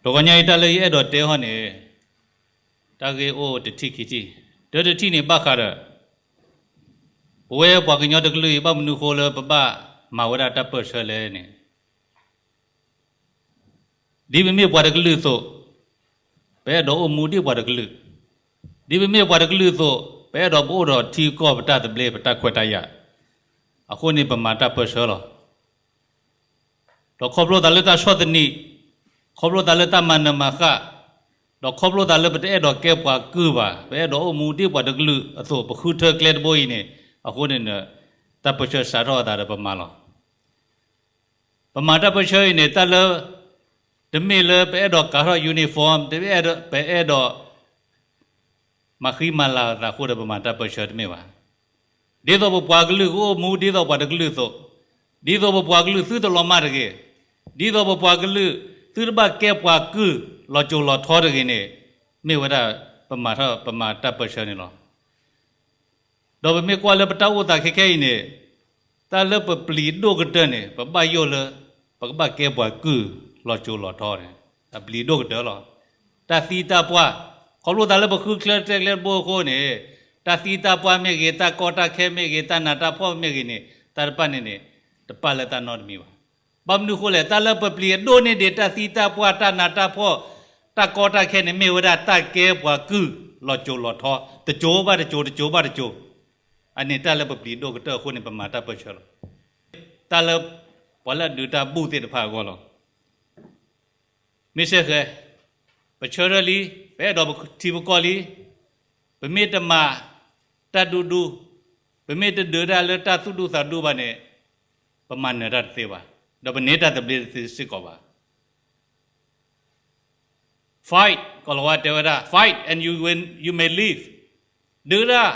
တဂီၤညါအံၤ တၢ်လၢယအဲၣ်ဒိးတဲဟီန့ၣ် တၢ်ဂ့ၢ်အိၣ်တထံၣ်ခံထံၣ်, တၢတထံၣ်န့ၣ် ဘၣ်ဃးဒီး ပဝဲပှၤကညီတကလုာ်အံၤ ဘၣ်မနုၤဃိလၢပဘၣ်မၤဝဲဒၣ်တၢ်ပၢၢ်ဆၢလဲၣ်န့ၣ်, ဒ်ပမ့ၢ်ပှၤတကလုာ်အသိး, ပအဲၣ်ဒိးအိၣ်မူဒ်ပှၤတကလုာ်, ဒ်ပမ့ၢ်ပှၤတကလုာ်အသိး, ပအဲၣ်ဒိးပအိၣ်ဒီးထံကီၢ်ပတၢ်သဘျ့ ပတၢ်ခွဲးတၢ်ယာ်, အဃိန့ၣ် ပမၤတၢ်ပၢၢ်ဆၢလီၤ. ဒီးခီဖျိသးလၢတၢ်ဆီၣ်သနံး, ခီဖျိသးလၢတၢ်မၤနၢၤမၤဃၣ်, ဒီးခီဖျိသးလၢပတအဲၣ်ဒိးကဲပှၤကုၢ်ဘၣ်, ပအဲၣ်ဒိးအိၣ်မူဒ်ပှၤတကလုာ်အသိး ပဃုထၢကျဲတဘိအံၤန့ၣ်, အဃိန့ၣ် တၢ်ပၢၢ်ဆၢစးထီၣ်အသးဒီးပမၤလီၤ. ပမၤတၢ်ပၢၢ်ဆၢအံၤန့ၣ် တၢ်လၢ တမ့ၢ်လၢပအဲၣ်ဒိးကၤထီၣ် uniform, တမ့ၢ်ပအဲၣ်ဒိး မၤဃံမၤလၤအသးအဃိဒီး ပမၤတၢ်ပၢၢ်ဆၢတမ့ၢ်ဘၣ်. ဒ်သိးပပှၤကလုာ်ကအိၣ်မူဒ်သိးပှၤတကလုာ်အသိး, ဒ်သိးပပှၤကလုာ်သုတလီၤမၢ်တဂ့ၤ, ဒ်သိးပပှၤကလုာ်သုတဘၣ်ကဲပှၤကုၢ်လီၤစိၤလီၤထီတဂ့ၤန့ၣ်, မ့ၢ်ဝဲဒၣ်ပမၤထီၣ်ပမၤတၢ်ပၢၢ်ဆၢန့ၣ်လီၤ. ဒီးပမ့ၢ်ကွၢ်လၢပတၢ်အိၣ်သးခဲခဲအံၤန့ၣ်, တၢ်လၢပပျံၤဒိၣ်ကတၢၢ်န့ၣ် ပဘၣ်ယိၣ်လၢ ပကဘၣ်ကဲပှၤကုၢ်လီၤစိၤလီၤထီန့ၣ်, အပျံၤဒိၣ်ကတၢၢ်လီၤ. တၢ်သံတၢ်ပှၢ်, ခီဖျိသးလၢပဃုချၢကျဲကျဲတဘိအဃိန့ၣ်, တၢ်သံတၢ်ပှၢ်မ့ၢ်ဂ့ၤ, တၢ်ကီတၢ်ခဲမ့ၢ်ဂ့ၤ, တၢ်နးတၢ်ဖှီၣ်မ့ၢ်ဂ့ၤန့ၣ်, တၢ်တဖၣ်န့ၣ်န့ၣ် တပာ်လၢတၢ်နီတမံၤဘၣ်. ဘၣ်မနုၤအဃိလဲၣ်, တၢ်လၢပပျံၤအဒိၣ်န့ၢ်ဒံး တၢ်သံတၢ်ပှၢ် တၢ်နးတၢ်ဖှီၣ် တၢ်ကီတၢ်ခဲန့ၣ် မ့ၢ်ဝဲဒၣ်တၢ်ကဲပှၤကုၢ်လီၤစိၤလီၤထီ, တစိၤဘၣ်တစိၤ တစိၤဘၣ်တစိၤ, အန့ၣ်တၢ်လၢပပျံၤဒိၣ်ကတၢၢ်အဃိန့ၣ် ပမၤတၢ်ပၢၢ်ဆၢလီၤ. တၢ်လၢ ပှၤလၢအဒုးတၢ်ဘူၣ်သ့ၣ်တဖၣ်အဂီၢ်လီၤ. မ့ၢ်စ့ၢ်ကီး ပဆၢထၢၣ်လံ, ပအဲၣ်ဒိးပထံပကီၢ်လံ, ပမ့ၢ်တမၤတၢ်ဒူဒူ, ပမ့ၢ်တဒုးတၢ်လၢတၢ်သူၣ်ဒူသးဒူဘၣ်န့ၣ်, ပမၤနၢၤတၢ်တသ့ဘၣ်, ဒီးပန့ၢ်တၢ်သဘျ့တသ့စ့ၢ်ကီးဘၣ်. Fight, ကီၢ်လၤဝါတဲဝဲဒၣ် fight and you win, you may live. ဒုးတၢ်,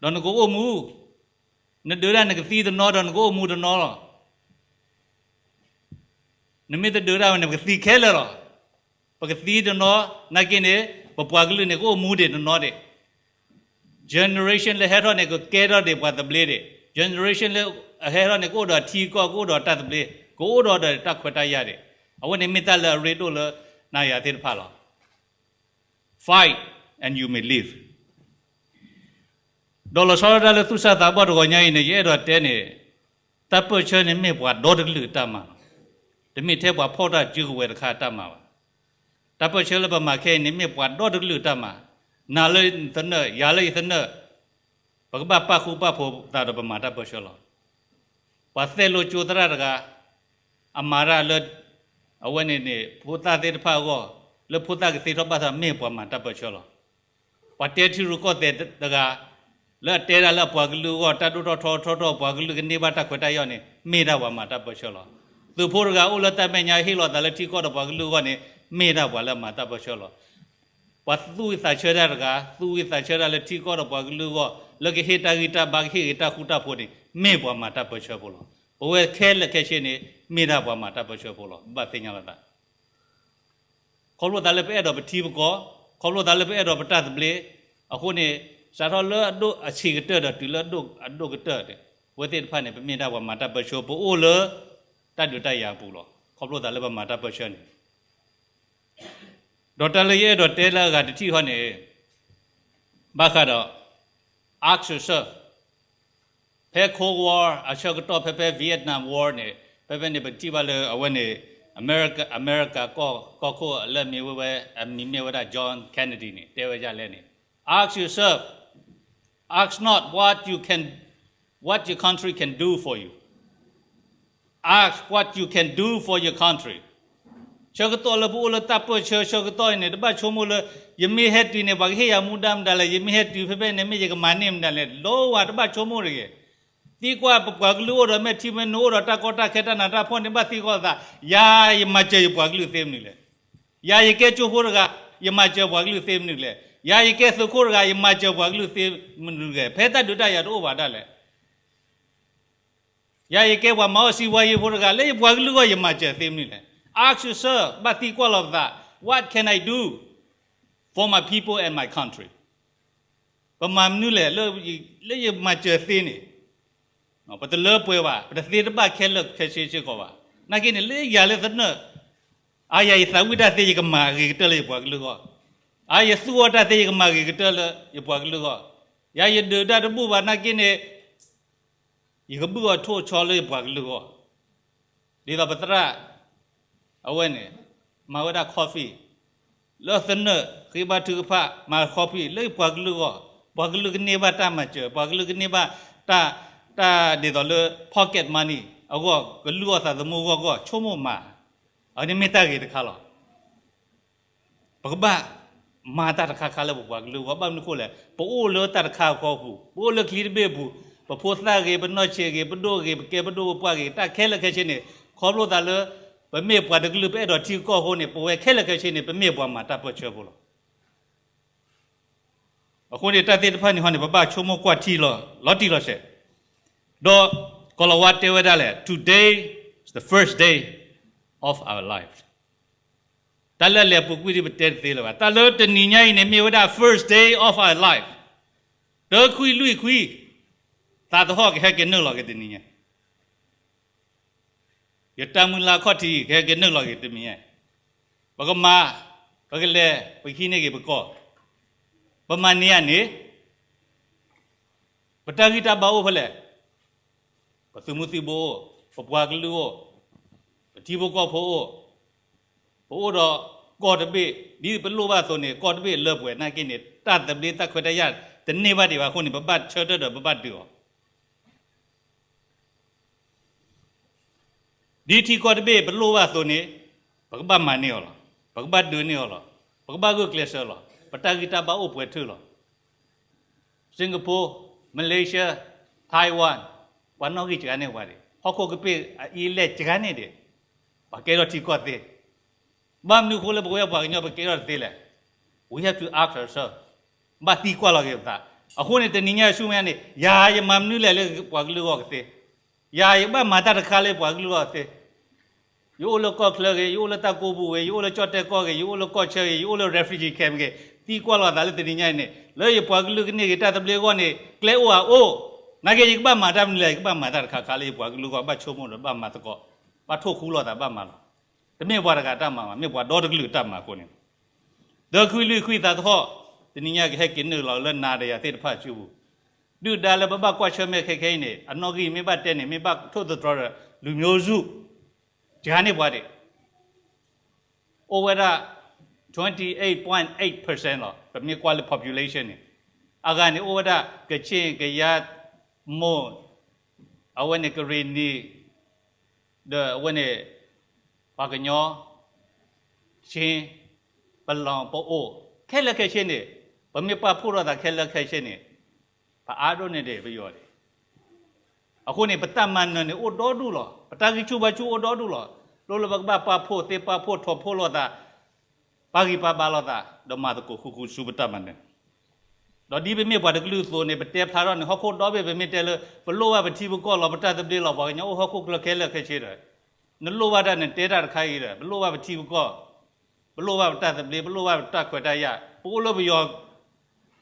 ဒီးနကအိၣ်မူ, နဒုးတၢ်နကသံတနီၤဒီးနကအိၣ်မူတနီၤလီၤ. နမ့ၢ်တဒုးတၢ်ဝဲန့ၣ် ပကသံခဲလၢာ်လီၤ. ပကသံတနီၤ, နာ်က့န့ၣ် ပပှၤကလုာ်န့ၣ် ကအိၣ်မူဒံးတနီၤဒံး. Generation လၢဟဲထီၣ်န့ၣ် ကကဲထီၣ်ဒံးပှၤသဘျ့ဒံး. Generation လၢအဟဲထီၣ်န့ၣ် ကအိၣ်ဒီးထံကီၢ်, ကအိၣ်ဒီးတၢ်သဘျ့, ကအိၣ်ဒီးဒီးတၢ်ခွဲးတၢ်ယာ်ဒံး. အဝဲန့ၣ်မ့ၢ်တၢ်လၢအရ့ဒိၣ်လၢနၤယၤသ့ၣ်တဖၣ်လီၤ. Fight and you may live. ဒီးလီၤဆီဒၣ်တၢ်လၢသူၣ်စၢ်သးဘီၣ်တဂီၤညါအံၤန့ၣ် ယအဲၣ်ဒိးတဲန့ၣ်, တၢ်ပၢၢ်ဆၢန့ၣ်မ့ၢ်ပှၤဒီတကလုာ်အတၢ်မၤလီၤ. တမ့ၢ်ထဲပှၤဖီၣ်တၢ်စုကဝဲၤတခါအတၢ်မၤဘၣ်. တၢ်ပၢၢ်ဆၢလၢပမၤခဲအံၤန့ၣ် မ့ၢ်ပှၤဒီတကလုာ်အတၢ်မၤ, နၤလၢယသနၢၣ်, ယၤလၢယသနၢၣ်, ပကဘၣ်ပာ်ဃူပာ်ဖိးသးဒီးပမၤတၢ်ပၢၢ်ဆၢလီၤ. ပှၤသဲၣ်လိကၠိသရၣ်တဂၤ, အမၤတၢ်လၢ အဝဲန့ၣ်န့ၣ် ဖိသၣ်သ့ၣ်တဖၣ်အဂီၢ်, လၢဖိသၣ်ကသ့ထီၣ်ဘၣ်ဆၣ် မ့ၢ်ပှၤမၤတၢ်ပၢၢ်ဆၢလီၤ. ပှၤတဲထံရူၢ်ကီၢ်သဲးတဂၤ, လၢအတဲဒၣ်လၢအပှၤကလုာ်အဂီၢ် တၢ်ဒိၣ်ထီၣ်ထီထီထီထီၣ် ပှၤကလုာ်ကန့ၢ်ဘၣ်တၢ်ခွဲးတၢ်ယာ်န့ၣ် မ့ၢ်ဒၣ်ပှၤမၤတၢ်ပၢၢ်ဆၢလီၤ. သုးဖိတဂၤအိၣ်လၢတၢ်မဲာ်ညါ ဟ့ၣ်လီၤသးလၢထံကီၢ်ဒီးပှၤကလုာ်အဂီၢ်န့ၣ် မ့ၢ်ဒၣ်ပှၤလၢအမၤတၢ်ပၢၢ်ဆၢလီၤ. ပှၤသူၣ်ဝံၣ်သးဆၢတၢ်တဂၤ, သူၣ်ဝံၣ်သးဆၢတၢ်လၢထံကီၢ်ဒီးပှၤကလုာ်အဂီၢ် လၢကဟ့ၣ်တၢ်ဂံၢ်တၢ်ဘါ ကဟ့ၣ်ဂ့ၤတၢ်ဃူတၢ်ဖိးန့ၣ် မ့ၢ်ပှၤမၤတၢ်ပၢၢ်ဆၢဖိလီၤ. ပဝဲခဲလၢာ်ခဲဆ့န့ၣ် မ့ၢ်ဒၣ်ပှၤမၤတၢ်ပၢၢ်ဆၢဖိလီၤ. ဘၣ်သ့ၣ်ညါလီၤသး ခီဖျိသးလၢပအဲၣ်ဒိးပထံပကီၢ်, ခီဖျိသးလၢပအဲၣ်ဒိးပတၢ်သဘျ့, အဃိန့ၣ် စးထီၣ်လၢအဒိၣ်အဆံးကတၢၢ်ဒီးတုၤလၢအဒိၣ်ကတၢၢ်န့ၣ် ပဝဲသ့ၣ်တဖၣ်န့ၣ် ပမ့ၢ်ဒၣ်ပှၤမၤတၢ်ပၢၢ်ဆၢ ပအိၣ်လၢတၢ်ဒုးတၢ်ယၤအပူၤလီၤ. ခီဖျိသးလၢပမၤတၢ်ပၢၢ်ဆၢန့ၣ် ဒီးတၢ်လၢယအဲၣ်ဒိးတဲလၢအဂၤတထံၣ်ဃီန့ၣ် ဘၣ်ဃးဒီး ask yourself, ဖဲ Cold War အဆၢကတီၢ် ဖဲဖဲ Vietnam War န့ၣ် ဖဲဖဲန့ၣ် ပထံၣ်ဘၣ်လၢအဝဲန့ၣ် အမဲရကၤ, အမဲရကၤကီၢ်, ကီၢ်ခိၣ်လၢအမံၤဝဲဝဲ, အမံၤမ့ၢ်ဝဲဒၣ် John Kennedy န့ၣ် တဲဝဲဒ်လဲၣ်န့ၣ်, Ask yourself, ask not what you can, what your country can do for you. Ask what you can do for your country. ဆၢကတီၢ်လၢပအိၣ်လၢတၢ်ပၢၢ်ဆၢ ဆၢကတီၢ်အံၤန့ၣ် တဘၣ်ဆိကမိၣ်လၢ ယမ့ၢ်ဟဲတုၤန့ၣ် ပှၤကဟ့ၣ်ယၤမူဒါမနုၤလဲၣ်, ယမ့ၢ်ဟဲတုၤဖဲဖဲန့ၣ် မ့ၢ်ယကမၤန့ၢ်မနုၤလဲၣ်, လီဝါတဘၣ်ဆိကမိၣ်တဂ့ၤ. သံကွၢ်ပပှၤကလုာ်အိၣ်ဒီးမဲာ်ထံမဲာ်နိ အိၣ်ဒီးတၢ်ကီတၢ်ခဲတၢ်နးတၢ်ဖှီၣ်န့ၣ် ဘၣ်သံကွၢ်သး, ယၤယမၤစၢၤယပှၤကလုာ်သ့မနုၤလဲၣ်. ယၤယကဲကၠိဖိတဂၤ, ယမၤစၢၤပှၤကလုာ်သ့မနုၤလဲၣ်. ယၤယကဲသုးခိၣ်တဂၤ, ယမၤစၢၤပှၤကလုာ်သ့မနုၤလဲၣ်. ဖဲတၢ်ဒုးတၢ်ယၤတအိၣ်ဘၣ်ဒၣ်လဲာ် ယၤယကဲပှၤမၤအီၣ်စံးဝါယံဖိတဂၤ လၢယပှၤကလုာ်အဂီၢ် ယမၤစၢၤသ့မနုၤလဲၣ်. Ask yourself, ဘၣ်သံကွၢ်လီၤပသး, what can I do for my people and my country? ပမၤမနုၤလဲၣ် လၢယမၤစၢၤသ့န့ၣ်, ပတလၢပှဲၤဘၣ်, ပတသ့တဘၣ်ခဲလၢာ်ခဲဆ့စ့ၢ်ကီးဘၣ်. နာ်က့န့ၣ် လၢယၤလၢသနၢၣ် အါယၤယသးဝံၣ်တၢ်သ့ ယကမၤဂ့ၤကတၢၢ်လၢယပှၤကလုာ်အဂီၢ်, အါယသူၣ်အီၣ်တၢ်သ့ ယကမၤဂ့ၤကတၢၢ်လၢယပှၤကလုာ်အဂီၢ်, ယၤယဒုးတၢ်တဘူၣ်ဘၣ်နာ်က့န့ၣ် ယကဘုၣ်အီၣ်ထိၣ်ဆီလၢယပှၤကလုာ်အဂီၢ်, ဒ်သိးပသရၣ် အဝဲန့ၣ် မၤဝဲဒၣ် coffee လၢသနၢၣ်ဃ့ဘါထုကဖၣ် မၤ coffee လၢပှၤကလုာ်အဂီၢ်, ပှၤကလုာ်ကန့ၢ်ဘၣ်တၢ်မၤစၢၤ, ပှၤကလုာ်ကန့ၢ်ဘၣ်တၢ်, တၢ်ဒ်သိးလၢ pocket money အဂီၢ် ကလုၢ်အီၣ်သးသမူအဂီၢ်အဂီၢ် ဆိကမိၣ်မၤ, အဝဲန့ၣ်မ့ၢ်တၢ်ဂ့ၤတခါလီၤ. ပကဘၣ်မၤတၢ်တခါခါလၢပပှၤကလုာ်အဂီၢ် ဘၣ်မနုၤအဃိလဲၣ်, ပအိၣ်လၢတၢ်တခါအဖီပူၤ, ပအိၣ်လၢချံတဘ့ၣ်အပူၤ, ပဖိသၣ်ဂ့ၤ, ပနီၢ်ဆံးဂ့ၤ, ပဒိၣ်ဂ့ၤ, ပကဲပဒိၣ်ပပှၢ်ဂ့ၤ, တၢ်ခဲလၢာ်ခဲဆ့န့ၣ် ခီဖျိသးလၢ ပမ့ၢ်ပှၤတကလုာ် ပအဲၣ်ဒိးထံကီၢ်အဃိန့ၣ် ပဝဲခဲလၢာ်ခဲဆ့န့ၣ် ပမ့ၢ်ပှၤမၤတၢ်ပၢၢ်ဆၢဖိလီၤ. အဃိန့ၣ် တၢ်သ့ၣ်တဖၣ်န့ၣ်ဟီန့ၣ် ပဘၣ်ဆိကမိၣ်ကွၢ်ထံလီၤ, လီၤတံၢ်လီၤဆဲး, ဒီးကီၤလၤဝါတဲဝဲဒၣ်လဲၣ်, Today is the first day of our life. တၢ်လၢအလဲၤပူၤကွံာ်ဒ်ပတဲတသ့လၢၤဘၣ်, တၢ်လၢတနံၤညါအံၤန့ၣ် မ့ၢ်ဝဲဒၣ် first day of our life. တၢခွံလွံၢ်ခွံ သးသဟီၣ်ကဟဲက့ၤနုာ်လီၤက့ၤတနံၤညါ, ယတၢ်မုၢ်လၢ်ခီၣ်ထံးကဟဲက့ၤနုာ်လီၤက့ၤတနံၤညါ, ပကမၤ, ပကလဲၤ, ပကဟံးန့ၢ်က့ၤပကီၢ်, ပမၤန့ၢ်ဧါန့ၣ် ပတၢ်ဂံၢ်တၢ်ဘါအိၣ်ဖဲလဲၣ်, ပသုးမုၢ်သံၣ်ဘိအိၣ်, ပပှၤကလုာ်အိၣ်, ပထံဖိကီၢ်ဖိအိၣ်, ပအိၣ်ဒီးကီၢ်တဘ့ၣ်, ဒ်ပလိၣ်ဘၣ်အသိးန့ၣ် ကီၢ်တဘ့ၣ်လၢပှဲၤနာ်က့န့ၣ် တၢ်သဘျ့တၢ်ခွဲးတၢ်ယာ်တန့ၢ်ဘၣ်ဒံးဘၣ်အဃိန့ၣ် ပဘၣ်ဆၢထၢၣ်ဒီးပဘၣ်ဒုးအီၤ ဒ်ထံကီၢ်တဘ့ၣ်ပလိၣ်ဘၣ်အသိးန့ၣ် ပကဘၣ်မၤန့ၢ်အီၤလီၤ. ပကဘၣ်ဒုးန့ၢ်အီၤလီၤ. ပကဘၣ်ဂုာ်ကျဲးစၢးလီၤ. ပတၢ်ဂံၢ်တၢ်ဘါအိၣ်ပှဲၤထၢၣ်လီၤ. Singapore, Malaysia, Taiwan, ပှၤနီၣ်ဂံၢ်စှၤန့ၢ်ပှၤဒံး, ဟီၣ်ခိၣ်ကပ့ၢ်အအံၤလဲၢ်စှၤန့ၢ်ဒံး, ပှၤကဲထီၣ်ထံကီၢ်သ့, ဘၣ်မနုၤအဃိလၢပဝဲပှၤကညီပကဲထီၣ်တသ့လဲၣ်. We have to ask ourselves, ဘၣ်သံကွၢ်လီၤက့ၤပသး. အဃိန့ၣ် တနံၤညါဆူမဲာ်ညါန့ၣ် ယၤယမၤမနုၤလဲၣ်လၢပှၤကလုာ်အဂီၢ်ကသ့, ယၤယကဘၣ်မၤတၢ်တခါလၢပှၤကလုာ်အဂီၢ်ကသ့. ယအိၣ်လၢကီၢ်ချၢဂ့ၤ, ယအိၣ်လၢတၢ်ကိးပူၤဂ့ၤ, ယအိၣ်လၢကၠီၣ်တဲၣ်ကီၢ်ဂ့ၤ, ယအိၣ်လၢကီၢ်ဆၢဂ့ၤ, ယအိၣ်လၢ refugee camp ဂ့ၤ, သံကွၢ်လီၤသးလၢတနံၤညါအံၤန့ၣ် လၢယပှၤကလုာ်ကန့ၢ်က့ၤတၢ်သဘျ့အဂီၢ်န့ၣ် ကျဲအိၣ်ဧါအိၣ်, နာ်က့ယကဘၣ်မၤတၢ်မနုၤလဲၣ်, ယကဘၣ်မၤတၢ်တခါခါလၢယပှၤကလုာ်အဂီၢ် ဘၣ်ဆိကမိၣ်ဒီးဘၣ်မၤသကိး, ဘၣ်ထိၣ်ဃူလိာ်သးဘၣ်မၤလီၤ. တမ့ၢ်ပှၤတဂၤတၢ်မၤဘၣ်, မ့ၢ်ပှၤဒီတကလုာ်တၢ်မၤအဃိန့ၣ် ဒီးခွံလွံၢ်ခွံသးသဟီၣ် တနံၤညါကဟဲက့ၤနုာ်လီၤလၢနၤဒီးယၤသ့ၣ်တဖၣ်အစုပူၤ, ဒုၣ်ဒါလၢပဘၣ်ကွၢ်ဆၢၣ်မဲာ်ခဲခဲအံၤန့ၣ် အနီၣ်ဂံၢ်မ့ၢ်ဘၣ်တဲန့ၣ် မ့ၢ်ဘၣ်ထိၣ်သတြီၤဒီး လူမျိုးစု စှၤန့ၢ်ပှၤဒံး, အိၣ်ဝဲဒၣ် twenty eight point eight percent လီၤ. ပမ့ၢ်ကွၢ်လၢ population န့ၣ်, အဂၤန့ၣ်အိၣ်ဝဲဒၣ် ကချ့ၣ်, ကယၤ, မိၢ်, အဝဲန့ၣ်ကရ့ၣ်နံၤ, ဒီးအဝဲန့ၣ် ပှၤကညီ, ခ့ၣ်, ပလီၢ်, ပအိၣ်, ခဲလၢာ်ခဲဆ့န့ၣ်, ပမ့ၢ်ပာ်ဖှိၣ်ထီၣ်သးခဲလၢာ်ခဲဆ့န့ၣ်, ပအါဒိၣ်န့ၢ်ဒံးပယီၤဒံး. အဃိန့ၣ် ပတၢ်မၤနၢၤန့ၣ်အိၣ်ဒီဒူၣ်လီၤ. ပတၢ်ဂံၢ်ဆူၣ်ဘါဆူၣ်အိၣ်ဒီဒူၣ်လီၤ. လိၣ်လၢပကဘၣ်ပာ်ဖှိၣ်သ့ပာ်ဖှိၣ်ထီၣ်ဖှိၣ်လိာ်သး, ပာ်ဂံၢ်ပာ်ဘါလိာ်သး, ဒီးမၤသကိးဃူဃူဆူပတၢ်မၤနၢၤ ဒီးဒ်ပမ့ၢ်ပှၤတကလုာ်အသိးန့ၣ် ပတဲဖျါထီၣ်န့ၣ် ဟီၣ်ခိၣ်ဒီဘ့ၣ် ပမ့ၢ်တဲလၢ ပလိၣ်ဘၣ်ပထံပကီၢ်လီၤ ပတၢ်သဘျ့လီၤ ပှၤကညီအိၣ်ဟီၣ်ခိၣ်ချၢခဲလၢာ်ခဲဆ့ဒီး, နလိၣ်ဘၣ်တၢ်နတဲတၢ်တခါအံၤဒီး ပလိၣ်ဘၣ်ပထံပကီၢ်, ပလိၣ်ဘၣ်ပတၢ်သဘျ့ ပလိၣ်ဘၣ်ပတၢ်ခွဲးတၢ်ယာ် ပအိၣ်လၢပယီၤ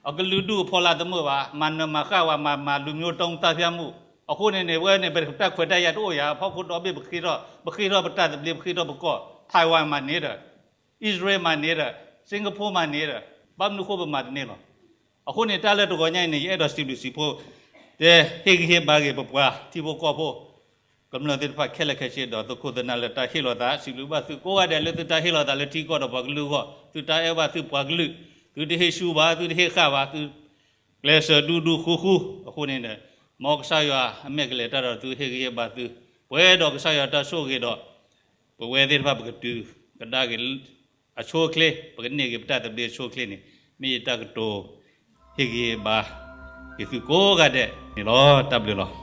အကလုာ်ဒူၣ်အဖီလာ်တမုာ်ဘၣ် မၤနၢၤမၤဃၣ်ဝဲ မၤမၤလူမျိုးတုံးသတ်ဖြတ်မှု အဃိန့ၣ်န့ၣ် ဝဲန့ၣ် ပတၢ်ခွဲးတၢ်ယာ်တအိၣ်ယၤ ဟီၣ်ခိၣ်ဒီဘ့ၣ် ပဃ့ထီၣ် ပဃ့ထီၣ်ပတၢ်သဘျ့ ပဃ့ထီၣ်ပကီၢ် Taiwan မၤန့ၢ်ဒီး အံၣ်စရ့လးမၤန့ၢ်ဒီး Singapore မၤန့ၢ်ဒီး ဘၣ်မနုၤဃိပမၤတန့ၢ်လီၤ. အဃိန့ၣ် တၢ်လၢတဂီၤညါအံၤန့ၣ် ယအဲၣ်ဒိးစံးဘျုးစံးဖှိၣ် တဲဟ့ၣ်ဂံၢ်ဟ့ၣ်ဘါက့ၤ ပပှၤထံဖိကီၢ်ဖိ ကမျၢၢ်သ့ၣ်တဖၣ်ခဲလၢာ်ခဲဆ့ဒီး သုးခိၣ်သုးနၢ်လၢတၢ်ဟ့ၣ်လီၤသး စံးဘျုးဘၣ်သုကိးဂၤဒဲးလၢသုတၢ်ဟ့ၣ်လီၤသးလၢထံကီၢ်ဒီးပှၤကလုာ်အဂီၢ် သုတၢ်အဲၣ်ဘၣ်သုပှၤကလုာ် သုတဟ့ၣ်ဆူၣ်ဘၣ် သုတဟ့ၣ်ဃာ်ဘၣ် သုကျဲးစၢးဒူဒူဃူဃူ အဃိန့ၣ်ဒီး မ်ကစၢ်ယွၤအမဲာ်ကလဲၤတၢ်ဒီးသုဟ့ၣ်ဂံၢ်ဟ့ၣ်ဘါသု ပှဲၤဒီးကစၢ်ယွၤတၢ်ဆိၣ်ဂ့ၤဒီး ပဝဲသ့ၣ်တဖၣ်ပကတုၤကဒါက့ၤ အဆိအချ့ ပကန့ၢ်က့ၤပတၢ်သဘျ့အဆိအချ့န့ၣ် မ့ၢ်ယတၢ်ကတိၤဟ့ၣ်ဂံၢ်ဟ့ၣ်ဘါက့ၤသုကိးဂၤဒဲးန့ၣ်လီၤ. တၢ်ဘျုးလီၤ.